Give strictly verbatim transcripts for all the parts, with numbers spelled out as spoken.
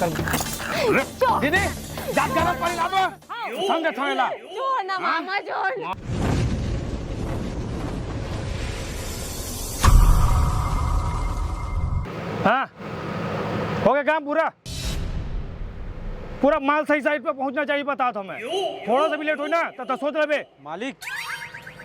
दीदी, जात गरम पानी ला दो। समझे थोड़े ला। छोड़ ना मामा, छोड़ ना। हाँ, हो गया काम पूरा। पूरा माल सही साइड पे पहुंचना चाहिए, बता था मैं। थोड़ा सा भी लेट हो ना, तो, तो सोच लेबे। मालिक,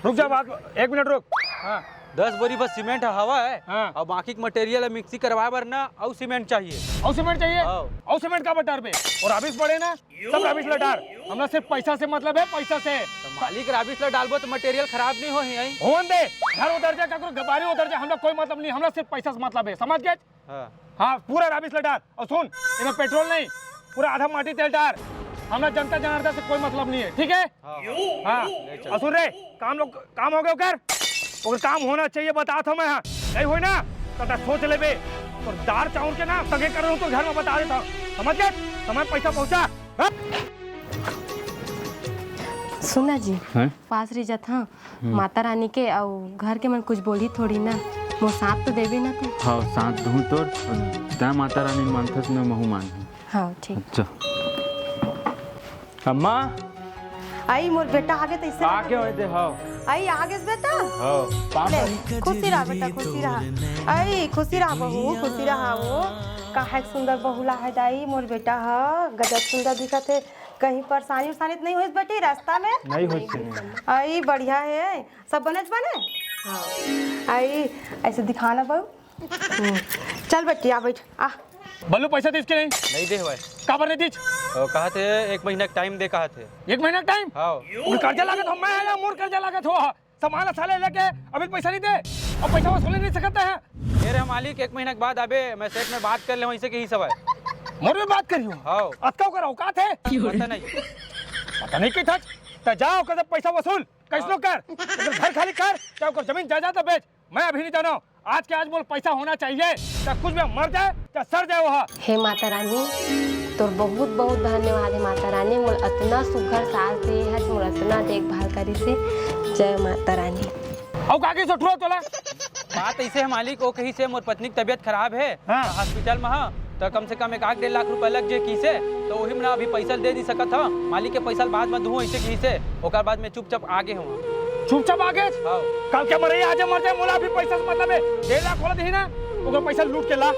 रुक जा, बात, एक मिनट रुक। हाँ। दस बोरी बस सीमेंट हवा है। हाँ। और बाकी के मटेरियल मिक्सी करवाए बर ना, और सीमेंट चाहिए। और सीमेंट चाहिए? हाँ। और सीमेंट का बटर पे? और अभी पड़े ना, सब रबिश ला डार। हमरा सिर्फ पैसा से मतलब है, पैसा से। तो मालिक, रबिश ला डालबो तो मटेरियल खराब नहीं हो ही, आई? होन दे, घर उतर जा, ककरो गबारी उतर जा, हमरा कोई मतलब नहीं, हमरा सिर्फ पैसा से मतलब है, समझ गए? हाँ। हाँ, पूरा रबिश ला डार। और सुन, एमे पेट्रोल नहीं, पूरा आधा माटी तेल डार। हमरा जनता जनार्दन से कोई मतलब नहीं है, ठीक है? हाँ, हाँ। हाँ। ले चल। और सुन रे, काम लोग, काम हो गया ओकर? ओकर काम होना चाहिए, बता था मैं, हाँ। नहीं होई ना, तो तैं सोच लेबे। तो दार चाउर के ना सगे कर रहूं तो घर में बता देता, समझ गए? समय पैसा पहुंचा। हाँ? सुना जी, हैं? पास रह जात हाँ, हम्म। माता रानी के अउ घर के मन कुछ बोली थोड़ी ना, मोर साथ तो देबे ना तू। हाँ, साथ दूं तोर, तैं माता रानी मानथस, मैं महू मान। हाँ, ठीक। अच्छा। अम्मा। आई मोर बेटा आगे तैसे आगे होए दे, हाँ। आई आगे से बेटा। हाँ। ले, खुशी रहा बेटा, खुशी रहा। आई खुशी रहा बहू, खुशी रहा वो। काहे सुंदर बहुला है दाई, मोर बेटा ह, गजब सुंदर दिखत है। कहीं परेशानी उरेशानी तो नहीं होइस बेटी रास्ता में? नहीं होइस, नहीं। आई बढ़िया है, सब बनेच बने? हाँ। आई ऐसे दिखाना बहू। हम्म। चल बेटी, आ बैठ, आ। बल्लू, पैसा दीस के नहीं? नहीं दे भाई। काबर नहीं दीस? वो कहा थे एक महीना का टाइम दे, कहा थे। एक महीना का टाइम? हाँ। मोर कर्जा लागत हो, मैं आया, मोर कर्जा लागत हो। सामान साले लेके अभी पैसा नहीं दे, अब पैसा वसूल नहीं सकता है। ये रे मालिक, एक महीना के बाद अबे मैं सेठ में बात कर ले, वैसे के ही सब है। मोर में बात करियो? हाँ। अतका ओकर औकात है? पता नहीं। पता नहीं की था। तो जाओ, ओकर पैसा वसूल, कैसनो कर, ओकर घर खाली कर, चाहे ओकर जमीन जायदाद बेच, मैं अभी नहीं जाना। आज के आज मोला पैसा होना चाहिए, चाहे कुछ भी मर जाए, चाहे सड़ जाए वो। हे माता रानी, तोर बहुत बहुत धन्यवाद हे माता रानी, मोला अतना सुघर सास दे हस, मोला अतना देखभाल करिस हे। जय माता रानी। अउ का कहिस ओ ठुरा तोला? बात ऐसे है मालिक, वो कहिस हे मोर पत्नी की तबीयत खराब है, हाँ। हॉस्पिटल में, हाँ, तो कम से कम एक आध डेढ़ लाख रुपया लग जाए कहिस हे, तो वही में ना अभी पैसा दे नहीं सकत हूँ, मालिक के पैसा बाद में दूँ ऐसे कहिस हे, ओकर बाद में चुपचाप आगे हूँ। चुपचाप आगे? हाँ। कल के मरे आज मर जाए, मोला अभी पैसा से मतलब है। डेढ़ लाख वाला दही ना, ओकर पैसा लूट के ला।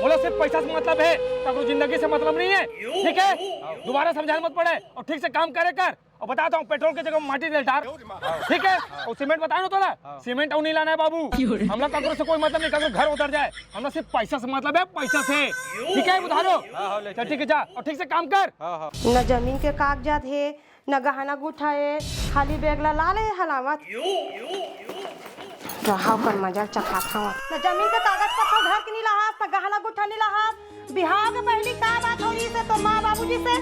मोला सिर्फ पैसा से मतलब है, ककरो जिंदगी से मतलब नहीं है। ठीक है? हाँ। दोबारा समझाना मत पड़े और ठीक से काम करे कर। और बताता हूँ, पेट्रोल की जगह माटी तेल डार। ठीक है? और सीमेंट बताया ना तोला? हाँ। सीमेंट और नहीं लाना है बाबू। हमला ककरो से कोई मतलब नहीं, ककरो घर उतर जाए। हमला सिर्फ पैसा से मतलब है, पैसा से। ठीक है, उधारो। हाँ, हाँ, ले चल, ठीक। ठीक है, जा और ठीक से काम कर। हाँ, हाँ। न जमीन के कागजात है, न गहना गुठा ए, खाली बैग ला लाले हलावत। रहा ओकर मजा ल चखात हवत। न जमीन के कागज पत्तर धर के नी लाहस, न गहना गुठा नी लाहस। बिहाव के पहिली का बात होइस हे तोर माँ बाबूजी से?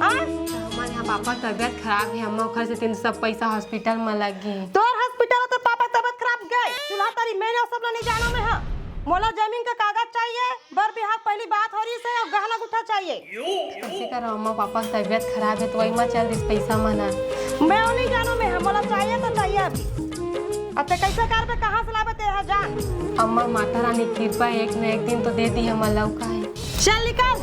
हाँ? हमर यहाँ पापा तबियत खराब हे, अम्मा ओखर सेती सब पैसा हॉस्पिटल म लग गे। तोर हॉस्पिटल, तोर पापा के तबियत खराब गे। चूल्हा तरी मेरे सब ला नहीं जानो मैं, हाँ। मोला जमीन के कागज चाहिए। बर बिहाव पहिली बात होइस हे अउ गहना गुठा चाहिए। कैसे करो अम्मा पापा की तबियत खराब है तो वही में चल दिस पैसा मना। मैं वो नहीं जानो मैं, मोला चाहिए तो चाहिए अभी। अब ते कैसे करबे, कहाँ से लाबे ते यहाँ जान? अम्मा माता रानी की कृपा है, एक न एक दिन तो दे दी हमला, अउ का है। चल निकल,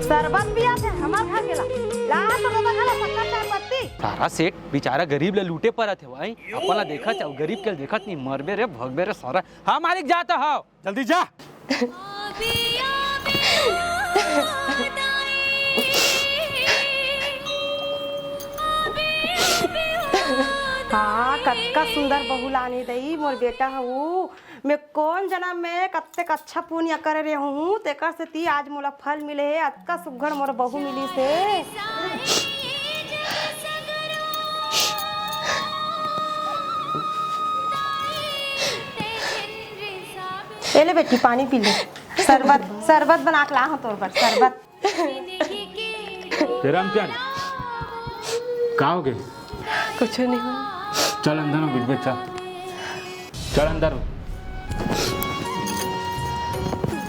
शरबत पिया थे हमार घर के ला। ला तो दादा खा ला शक्कर चाय पत्ती। सारा सेठ बेचारा गरीब ला लूटे परत हे भाई। अपन ला देखत हे, गरीब के देखत नहीं, मरबे रे, भगबे रे सारा। हाँ मालिक, जाता हूँ। जल्दी जा। हाँ, कतका सुंदर बहू लाने दई, मोर बेटा हऊ। मैं कोन जनम में कतेक अच्छा पुण्य करे रहे हूँ, तेकर सेती आज मोला फल मिले हे, अतका सुघर मोर बहू मिलिस हे। ए ले बेटी, पानी पी ले। शरबत, शरबत बना के ला हूँ तोर बर, शरबत। तेरा हम क्या? का हो गए? कुछ नहीं हुआ। चल अंदर में बिजबे, चल। चल अंदर।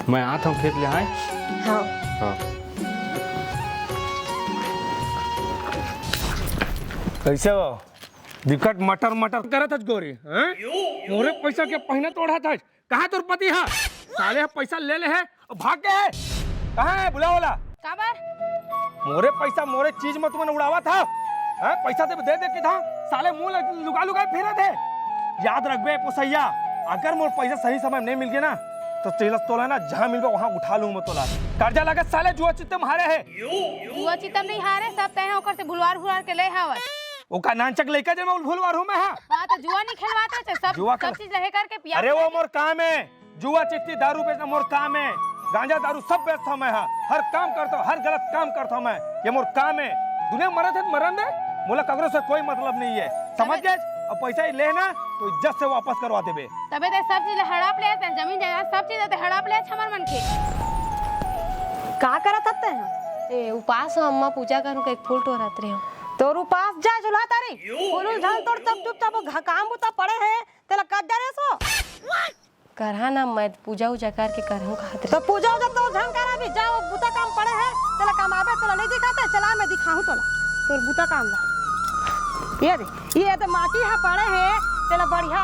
मैं आत हूँ खेत ले, हाँ? हाँ। हाँ। कैसे हो? बिकट मटर मटर करत हस गोरी, हैं? मोरे पैसा के पहिना तोड़त हस। कहाँ तोर पति ह? साले ह पैसा ले ले हे अउ भाग गे हे। कहाँ हे? बुलाओ ला। काबर? मोरे पैसा, मोरे चीज में तुमन उड़ावत हव। हैं, पैसा दे, दे, दे के था, साले मुंह लग-, लुका, लुका फिरत हे। याद रखबे पुसैया, अगर मोर पैसा सही समय में नहीं मिल गया ना, तो तेला तोला ना, जहाँ मिलबे वहाँ उठा लूँ मैं तोला। कर्जा लगे साले जुआ चित्ते में हारे हे। जुआ चित्ते में नहीं हारे, सब तय ओकर से भुलवार, भुलवार के ले हावत। ओका नानचक लइका जे मैं भुलवार हूँ मैं, हाँ। हाँ, तो जुआ नहीं खेलवाते, सब, जुआ सब खेल- चीज लहे करके पिया अरे, वो मोर काम है। जुआ, चिट्ठी, दारू बेचना मोर काम है। गांजा, दारू सब बेचता मैं, हाँ। हर काम करता हूँ, हर गलत काम करता हूँ मैं। ये मोर काम है। दुनिया मरत है तो मरन दे, मोला ककरो से कोई मतलब नहीं है, समझ गए? अब पैसा ही लेना तो इज्जत से वापस करवा देबे। तबे ते सब चीज हड़प ले, ते जमीन जायदाद सब चीज ते हड़प ले, हमर मन के। का करत हत्ते हैं? ए, उपास हो अम्मा, पूजा करूँ, एक फूल टोरत रहे हो। तोर उपास जा चूल्हा तारी, फूल उल झन तोड़, तब चुपचाप वो घ-, काम बुता पड़े हैं, तेला कद डरे सो। करहा ना, मैं पूजा उजा करके करहूँ कहत रहे। तो पूजा उजा तो झन करा भी, जा वो बुता काम पड़े है, तेला कमाबे, तोला नहीं दिखाते, चला मैं दिखाहूँ तोला, तोर बुता काम ला। ये दे, ये तो माटी हा पड़े है, तेला बढ़िया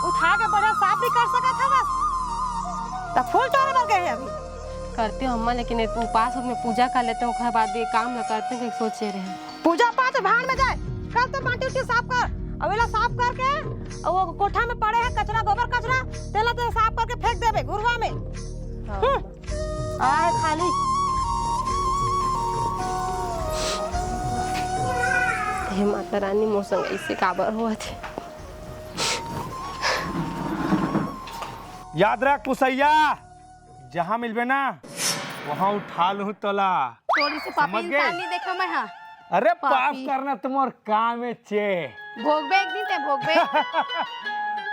उठा के बढ़िया साफ भी कर सकत हवस। तो फूल टोरे बर गए है अभी। करते हो अम्मा, लेकिन एक उपास में पूजा कर लेते हैं, ओकर बाद ये काम ना करते हैं, सोचे रहे। पूजा पाठ भाड़ में जाए, कल तो माटी उटी साफ कर, अउ एला साफ करके, अउ वो कोठा में पड़े है कचरा, गोबर कचरा, तेला ते साफ करके फेंक देबे घुरवा में। हाँ। हम्म। आए खाली। हे माता रानी, मोर संग ऐसे काबर होवत हे? याद रख पुसैया, जहाँ मिलबे ना, वहाँ उठा लूँ तोला। तोरी से पापी समझ गए? इंसान नहीं देखा मैं, हाँ। अरे, पाप पापी। करना तुम्हार काम है, चे। भोगबे एक दिन ते, भोगबे।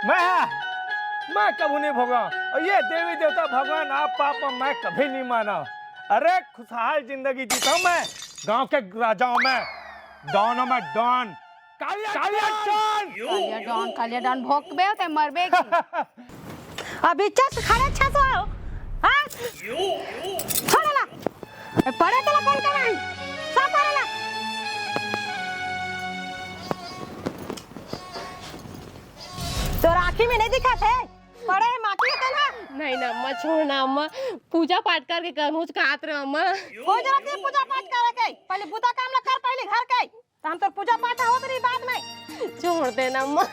मैं, हाँ, मैं कभू नहीं भोगा। और ये देवी देवता भगवान, आप पाप में मैं कभी नहीं माना। अरे, खुशहाल जिंदगी जीता हूँ मैं, गांव के राजाओं में, डॉनों में don. Kaliya, Kaliya don. Kaliya don, Kaliya don, भोगबे ते मरबे की। अभी चस खड़े छसो, हाँ? छोड़े ला। ए, पड़े तोला कौन का नहीं? सब पड़े ला। तोर आँखी में नहीं दिखत हे? पड़े हे माटी हे तेला। नहीं ना अम्मा, छोड़ ना अम्मा, पूजा पाठ करके करहूँ कहत रहे अम्मा। कोई जरूरत नहीं पूजा पाठ करे के, पहले बुता काम ला कर, पहले घर के। त हम तोर पूजा पाठ होत रही बाद में। छोड़ देना अम्मा।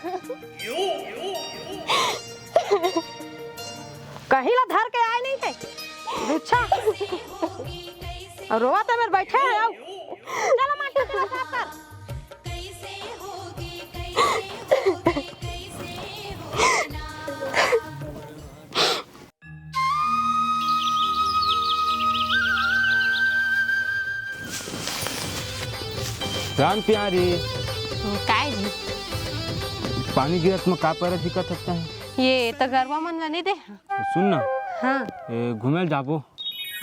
कहीं ला धर के आए नहीं है। रुच्छा। और रोवा तो मेरे बैठे हैं, आओ। चलो माटी, चलो साफ कर। राम प्यारी। हम्म, काय जी? पानी गिरत म का परत दिखत हत्ता है? ये त गरवा मन ला नहीं दे। सुन ना। हाँ। ए, घूमे ल जाबो।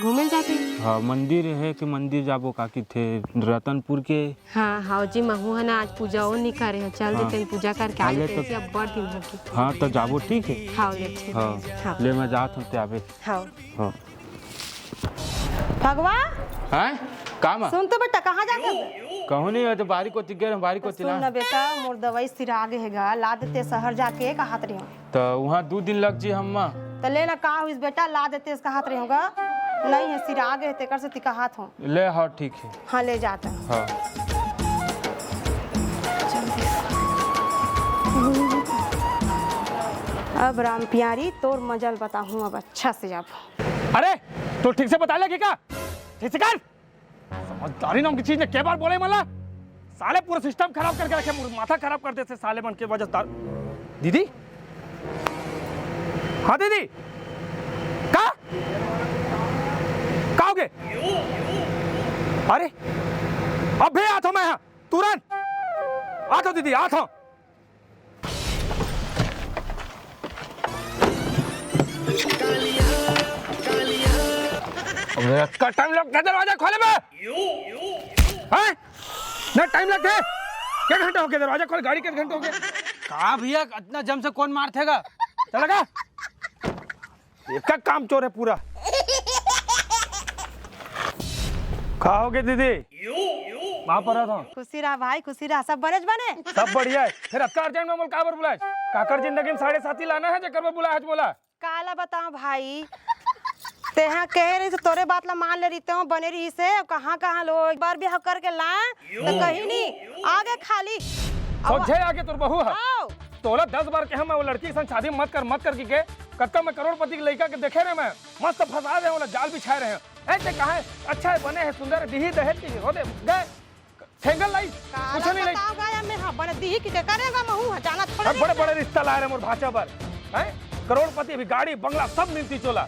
घूमे ल जाबे? हाँ, मंदिर है कि मंदिर जाबो, का किथे रतनपुर के। हाँ, हाँ जी, महू है ना, आज पूजा वो नहीं करे हैं, चल हाँ। देते हैं, पूजा करके आ हाँ, ले लेते हैं, तो अब बड़ दिन हो गए। हाँ, तो जाबो, ठीक है? हाँ, ले, ठीक हाँ। है। हाँ। ले, मैं जात हूँ, ते आबे। हाँ। हाँ। फगवा? हैं? का मा? सुन तो बेटा, कहाँ जात हस? कहूँ नहीं, तो बारी कोती गे रहूँ, बारी तो कोती सुन ना। ना बेटा, मोर दवाई सिरा गे हे गा, ला देते शहर जाके, कहत रही हूँ। तो वहाँ दू दिन लग जी हम्मा। तो ले ना, का हुई बेटा, ला देते, कहत रही हूँ गा। नहीं है, सिरा गे हे, तेकर से ती कहत हूँ। ले, हाँ, ठीक है। हाँ, ले जाता। हाँ। अब राम प्यारी, तोर मजल बताहूँ अब अच्छा से अब। अरे, तो ठीक से बता ले कि का? ठीक से कर। समझदारी नाम की चीज ने के बार बोले मला? साले पूरा सिस्टम खराब करके रखे, पूरा माथा खराब कर देते साले मन के वजह से। दीदी? हाँ दीदी? का? का हो गए? अरे, अबे आत हूँ मैं यहाँ, तुरंत। आत हूँ दीदी, आत हूँ। अबे, का टाइम लगथे दरवाजा खोले में? हैं? ना टाइम लगथे? के घंटा हो गया दरवाजा खोले, गाड़ी के घंटा हो गया? का भैया, इतना जम से कौन मारथेगा? चला गा? ये का काम चोर है पूरा। का हो गया दीदी? वहाँ पर था। खुशी रहा भाई, खुशी रहा। सब बने च बने? सब बढ़िया है। फिर अतका अर्जेंट में मोला काबर बुलाए? काकर जिंदगी में साढ़े साथी लाना है, जेकर में बुलाए हच मोला। काला बताओ भाई, तेहा कहे रहिस, तोरे बात ला मान ले रहितेंव, बने रहिसे। कहाँ कहाँ लो, एक बार बिहाव करके लाए त कहीं नहीं, आगे खाली। सोझे आगे तोर बहू ह। आओ। तोला दस बार कहे मैं वो लड़की के संग शादी मत कर, मत कर कहिके। कतका मैं करोड़पति के लइका के देखे रहे मैं, मस्त फंसा रहे, ओला जाल बिछाए रहे। ऐसे कहा है, अच्छा है, बने है, सुंदर है, दिही दहेज के, हो दे, गए। सिंगल लाइफ, काला कुछ नहीं लाइफ। बताओ गा या मैं, हाँ, बने दिही कहिके करेगा, महू, हाँ, जाना थोड़ा अब बड़े बड़े रिश्ता लाए रहे मोर भांचा बर, हैं? करोड़पति, अभी गाड़ी, बंगला, सब मिलती चोला।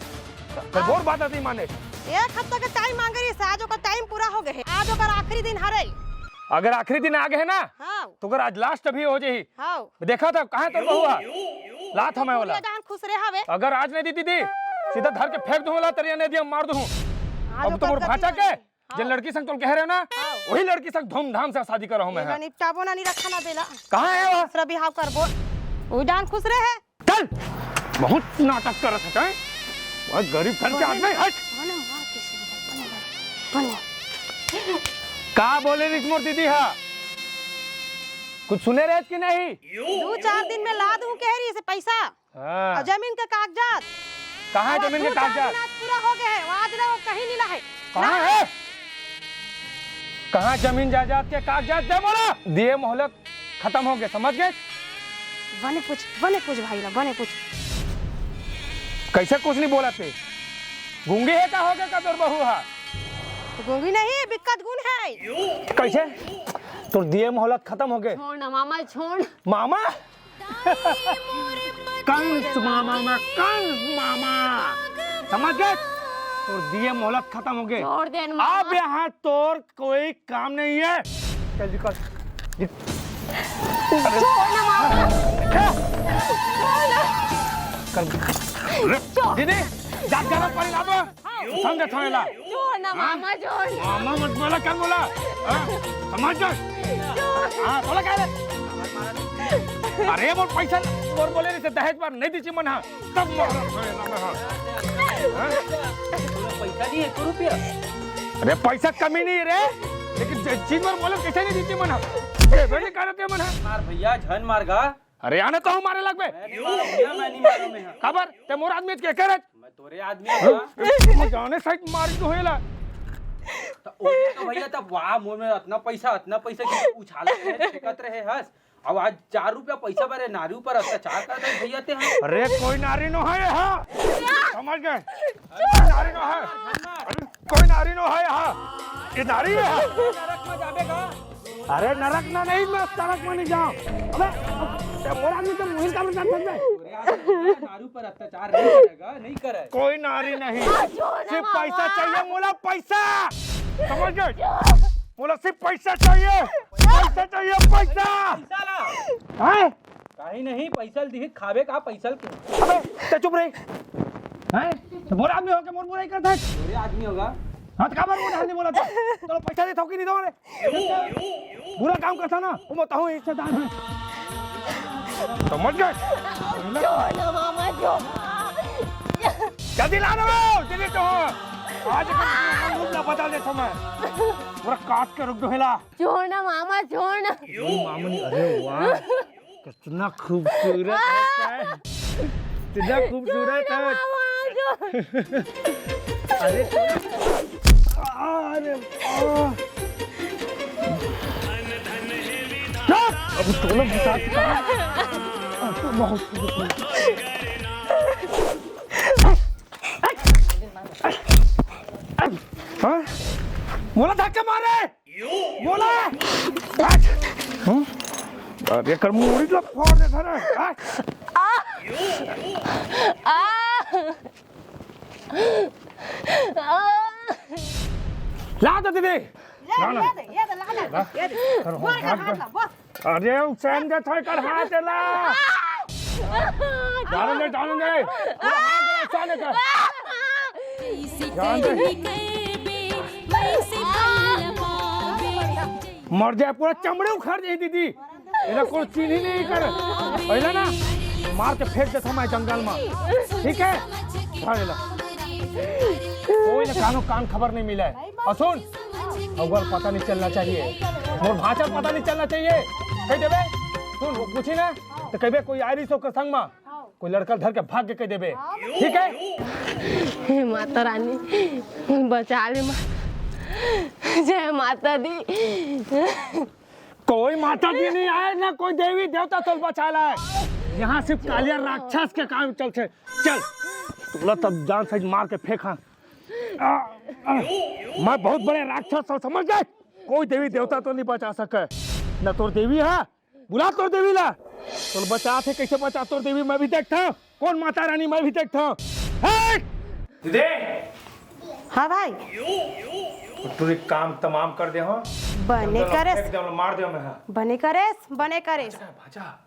तो बोर बात नहीं माने। एक हफ्ता के टाइम मांगे रहिस, आज ओकर टाइम पूरा हो गए है, आज ओकर आखिरी दिन हरे। अगर आखिरी दिन आ गए है ना, हाँ। तो अगर आज लास्ट अभी हो जाही। हाँ। देखा था, कहाँ है तोर बहू ह? लात हमें वाला। पूरा जहान खुश रहे हवे। अगर आज नहीं दी दीदी, सीधा धर के फेंक दूँ वाला, तरिया नहीं दिया, मार दूँ। आज अब तो ओकर मोर गति भांचा बनी। के, हाँ। जे लड़की संग तोल कहे रहे ना, हाँ। वही लड़की संग धूमधाम से शादी करा हूँ मैं, एला हाँ। निपटाबो ना, नहीं रखा ना देला। कहाँ है वो? दूसरा बिहाव करबो। वो जान खुश रहे है। चल, बहुत नाटक करत है, हैं? बहुत गरीब घर के आदमी, हट। बने मार किसी को, बने, बने। का बोले रिस मोर दीदी हा? कुछ सुने रहे कि नहीं? दो चार दिन में ला दूं कह रही है पैसा। हाँ। और जमीन के कागजात। कहाँ है और जमीन के दो चार कागजात? दिन आज पूरा हो गया है, आज ना वो कहीं नहीं ला है। कहाँ है? कहाँ जमीन जायदाद के कागजात दे मोला? दिए मोहलत खत्म हो गए, समझ गए? बने पूछ, बने पूछ भाई ला, बने पूछ। कैसे कुछ नहीं बोला थे? गूंगी है का हो गए का तोर बहू हा? तो गूंगी नहीं, बिक्कत गुण है। कैसे? तोर दिए मोहलत खत्म हो गए। छोड़ ना मामा, छोड़। मामा? कंस मामा में कंस मामा, समझ गए? तोर दिए मोहलत खत्म हो गए। छोड़ दे न मामा। अब यहाँ तोर कोई काम नहीं है। चल निकल। छोड़ ना मामा। क्या? छोड़ ना। कर। छोड़। दीदी, जात गरम पानी ला दो। समझे थोड़े ला। छोड़ ना हाँ? मामा, छोड़ ना। मामा मत बोला, क्या बोला? हाँ? समझ जा। छोड़। हाँ, बोला क्या रे? अरे, मोर पैसा, मोर बोले रहिसे दहेज बर नहीं दीची मन हा। तब मोर थोड़े ला मैं हा। हाँ? पैसा नहीं है, एक रुपया। अरे, पैसा कमी नहीं है रे, लेकिन जे चीज बर बोले कैसे नहीं दीची मन हा? ये बेटे करते मन हा। मार भैया, झन मार गा। अरे आने तो हमारे लग बे। मैं नहीं मारूं भैया, मैं नहीं मारूं मैं। खबर ते मोर आदमी के करे। मैं तोरे आदमी हूँ ना। मैं जाने साइड मार दो हेला। तो ओके तो भैया, तब वाह, मोर में इतना पैसा, इतना पैसा की उछालत रहे, फेंकत रहे हस। अब आज चार रुपया पैसा बरे नारी ऊपर अत्याचार कर दे भैया ते हैं। अरे कोई नारी नो है यहाँ। समझ गए? कोई नारी नो है। अरे कोई नारी नो है यहाँ। ये नारी है। नरक में जाबे का। अरे नरक ना नहीं, मैं नरक में नहीं जाऊँ। अबे, ते मोर आदमी तो मुहिल का बता सकते हैं। तोरे आदमी ना नारू पर अत्याचार नहीं करेगा, नहीं करे। कोई नारी नहीं, सिर्फ पैसा चाहिए, मोला पैसा। समझ गए? मोला सिर्फ पैसा चाहिए, पैसा चाहिए, पैसा। पैसा ला। हैं? कहीं नहीं, पैसा दिही खाबे का पैसा के। अबे, ते चुप रही। हैं? तो मोर आदमी होके मोर बुराई करता है। तोरे आदमी होगा। हाँ, तो काबर मोर आदमी बोला था? तो पैसा दे थोकी नहीं दो रे। बुरा काम करता ना, वो बताऊँ इससे दान है। समझ गए? जो ना मामा जो। जल्दी ला दो, जल्दी तो। आज का रूप ना बदल देता मैं। पूरा काट के रख दो हेला। छोड़ ना मामा, छोड़ ना। मामनी, अरे वाह। कितना खूबसूरत है। कितना खूबसूरत है। अरे, अरे, आ। अब दोनों बता चुका है। बहुत खूबसूरत। हाँ? मोला धक्का मारे। बोला। हम्म? अरे कर मुड़ी ला फोड़ दे थारा। हाँ? आ! आ! ला दे दीदी। ला, ला, ला। ला दे, ला दे, ला दे, ला। ला दे। कर हो, बोल कर हाथ हाथ कर। ला, बोल। अरे, उ चैन दे, थोड़ी कर हाथ ला। जाने दे, जाने दे। पूरा हाथ ला, चैन दे। जान दे। मर जाए, पूरा चमड़ी उखाड़ दे दीदी। एला कोई चीज ही नहीं कर। पहले ना मार के फेंक देता मैं जंगल में, ठीक है? धर एला। कोई ना कानो कान खबर नहीं मिला है। और सुन, अगर पता नहीं चलना चाहिए, मोर भांचा पता नहीं चलना चाहिए। कह देबे, सुन, वो पूछी ना, तो कहबे कोई आयरी सो के संग में, कोई लड़का धर के भाग के कह देबे, ठीक है? हे माता रानी, बचा ले माँ। जय माता दी। कोई माता दी नहीं आए ना कोई देवी देवता तो बचा ला है। यहाँ सिर्फ कालिया राक्षस के काम चलते। चल, तोला तब जान से मार के फेंक। हाँ, आ, आ, मैं बहुत बड़े राक्षस हूँ, समझ गए? कोई देवी देवता तो नहीं बचा सके। न तोर देवी है, बुला तोर देवी ला। तोर बचा थे, कैसे बचा तोर देवी, मैं भी देखता हूँ। कौन माता रानी, मैं भी देखता हूँ। हे! दीदी! हाँ भाई। तू एक काम तमाम कर दे हो। बने करेस। फेंक दे, मार दे मैं, हाँ। बने करेस, बने करेस। अच्छा, भाजा।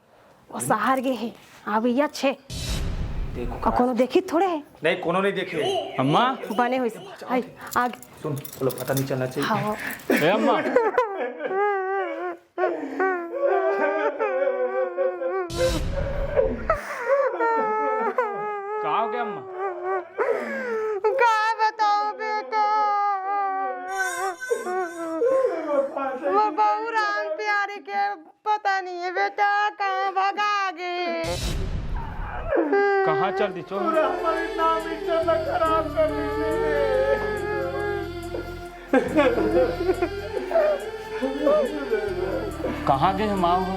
वो सहर गे हे, अभी अच्छे। देखो और कोनो देखी थोड़े हे। नहीं, कोनो नहीं देखे। अम्मा। बने होइस। हाय, आगे। सुन, चलो, पता नहीं चलना चाहिए। हाँ। ए अम्मा। का हो गया अम्मा? का बताओ बेटा, वो बहू राम प्यारी के पता नहीं है बेटा, कहाँ भगा गे। कहाँ चल दी चोर? पूरा हमारी नाम इज्जत खराब कर दी। कहाँ गे हे माँ हो?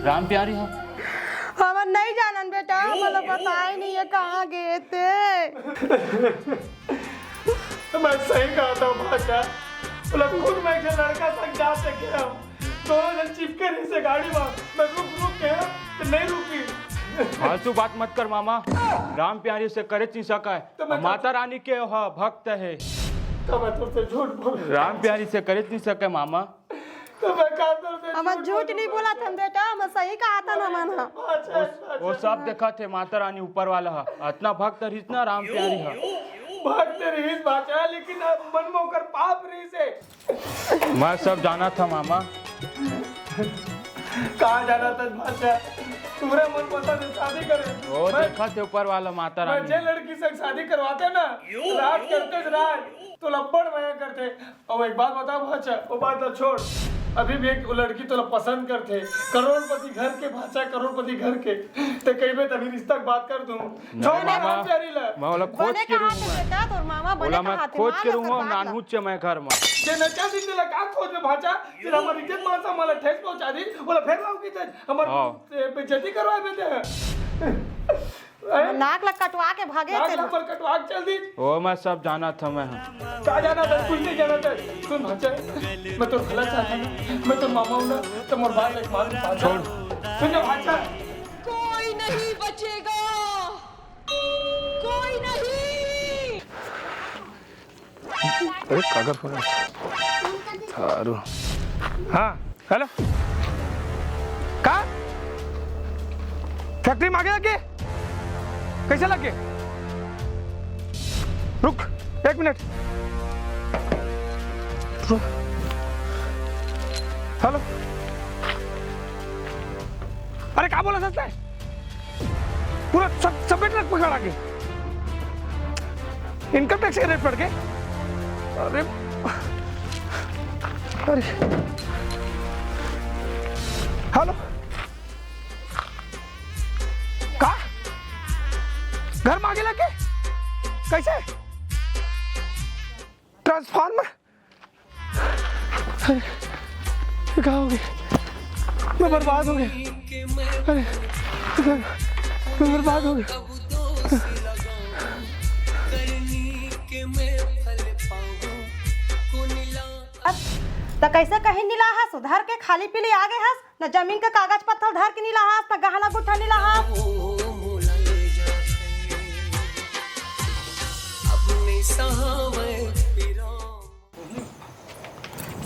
राम प्यारी हो? हमन नहीं जानन बेटा, हमन ला बताए नहीं है कहाँ गे ते। मैं सही कहा था भाषा, बोला खुद मैं एक लड़का संग जात देखे हंव। दोनों झन चिपके रहिस हे गाड़ी म। मैं रुक रुक के त नहीं रुकी। फालतू बात मत कर मामा। राम प्यारी से करेच नहीं सकय। तो मैं माता रानी के ह भक्त हे। तो मैं तुमसे झूठ बोल। राम प्यारी से करेच नहीं सकय मामा। तो मैं का तुमसे हमन झूठ झूठ बोल नहीं बोला था बेटा, हमन सही कहा था ना मन ह। अच्छा, अच्छा, वो अच्छा। सब देखत हे माता रानी ऊपर वाला ह। अतना भक्त रहिस ना राम प्यारी ह। भक्त रहिस भाषा, लेकिन अब मन में ओकर पाप रहिस हे। मैं सब जानत हंव मामा। कहाँ जानत हस भाषा? तुम्हरे मन पसंद से शादी करे। वो मैं, देखत हे ऊपर वाला माता मैं रानी। जे लड़की से शादी करवाते ना, राज करते राज, तो लब्बड़ मया करते। अब एक बात बताओ भाषा, वो बात तो छोड़। अभी भी एक लड़की तोला पसंद करथे, करोड़पति घर के भाषा, करोड़पति घर के। ते कहिबे तभी रिश्ता के बात कर दूं। नहीं छोड़ ना मामा, राम प्यारी ला। मैं ओला खोज बने के कहा रूंगा। थे बेटा, तोर मामा बने ओला मैं कहा थे, खोज मान के ले रूंगा, सरकार ला। नानहूं च मैं घर में। जे नचा दी तेला का खोज में भाचा, तेरा हमर इज्जत मान सम्मान ला ठेस पहुंचा दी, ओला फेर लाऊं की ते हमर हाँ। ए, बेइज्जती करवाए बेटे। हैं? नाक ला कटवा के भागे नाक तेला। ला पर कटवा के चल दी। ओ मैं सब जाना था मैं। का जाना था, कुछ नहीं जाना था। सुन भाचा, मैं तो भला चाहता ना, मैं तो मामा हूं ना, तो मोर बात एक मान भाचा। छोड़। सुन जा भाचा। कोई नहीं बचेगा, कोई नहीं। अरे कागज पड़ा। थारू। हाँ, हेलो। का? फैक्ट्री में आगे लग गए? कैसे लग गए? रुक, एक मिनट। रुक। हेलो। अरे का बोला सकता है? पूरा सब, सब पेट रख पकड़ा के। इनकम टैक्स के रेट पड़ के। अरे, अरे। हेलो। का? घर में आगे लग के? कैसे? ट्रांसफार्मर? अरे, ये क्या हो गया? मैं बर्बाद हो गया। अरे, मैं बर्बाद हो गया। अब त कैसे कहीं निला हस, उधर के खाली पीली आ गए हस, न जमीन के कागज पत्थर धर के निला हस, न गहना गुठा निला हस।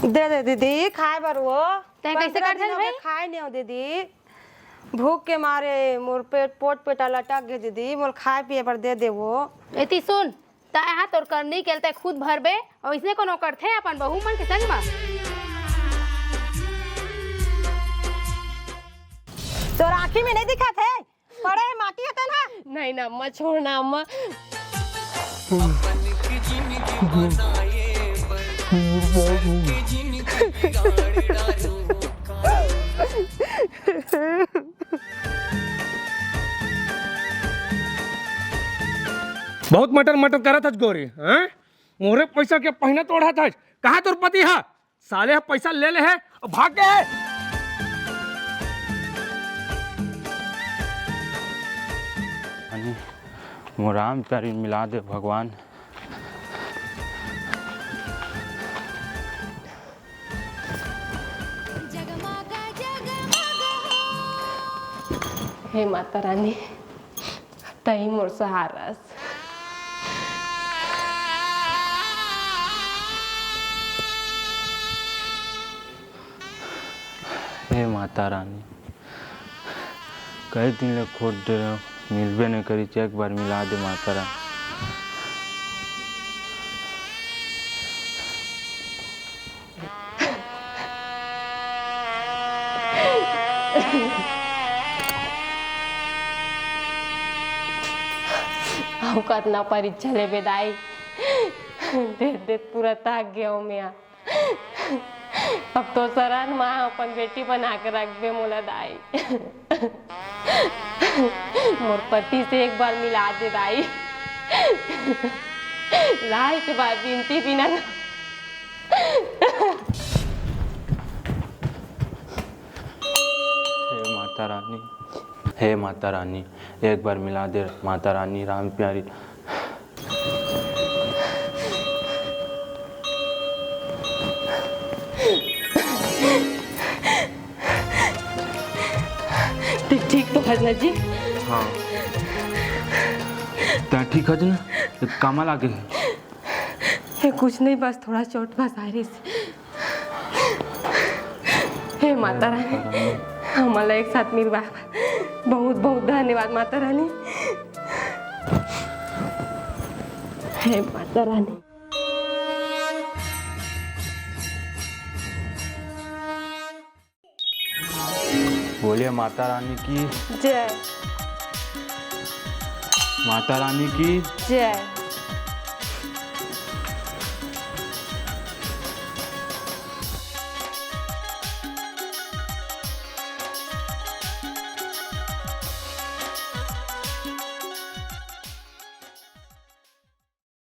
दे दे दीदी, खाए बर वो। तैं कैसे पंद्रह कर दिन हो गए भाई? खाए नहीं हो दीदी, भूख के मारे मोर पेट, पोट पेटा लटक गए दीदी, मोर खाए पिए बर दे दे वो। एती सुन, तैं हा तोर करनी के ल तैं खुद भरबे, अउ इसने कोनो करथे अपन बहू मन के संग म। तोर आँखी में नहीं दिखत हे? पड़े हे माटी ह तेन ह। नहीं ना अम्मा, छोड़ ना अम्मा। बहुत मटर मटर करत हस गोरी, हैं? मोरे पैसा के पहिना तोड़त हस। कहाँ तोर पति ह? साले ह पैसा ले ले हे अउ भाग गे हे। अनि मोर राम प्यारी मिला दे भगवान। हे माता रानी, तही मोर सहारा अस। हे माता रानी, कई दिन ले खोज डरे हंव, मिलबे नइ करिस, एक बार मिला दे माता रानी। अउ कतना परीक्षा लेबे दाई, देत देत पूरा थाक गे हंव मैं। अब तो सरन माँ अपन बेटी बना के रखबे मोला दाई। मोर पति से एक बार मिला दे दाई। लास्ट बार बिनती बिनत। हे माता रानी, हे माता रानी, एक बार मिला दे माता रानी राम प्यारी। ते ठीक तो हस ना जी? हाँ। तैं ठीक हस ना? कामा लागे हे? हे कुछ नहीं, बस थोड़ा चोट बस आय रहिस। हे माता रानी, हमन ला एक साथ मिलवा, बहुत बहुत धन्यवाद माता रानी। हे माता रानी। बोलिए माता रानी की। जय। माता रानी की। जय।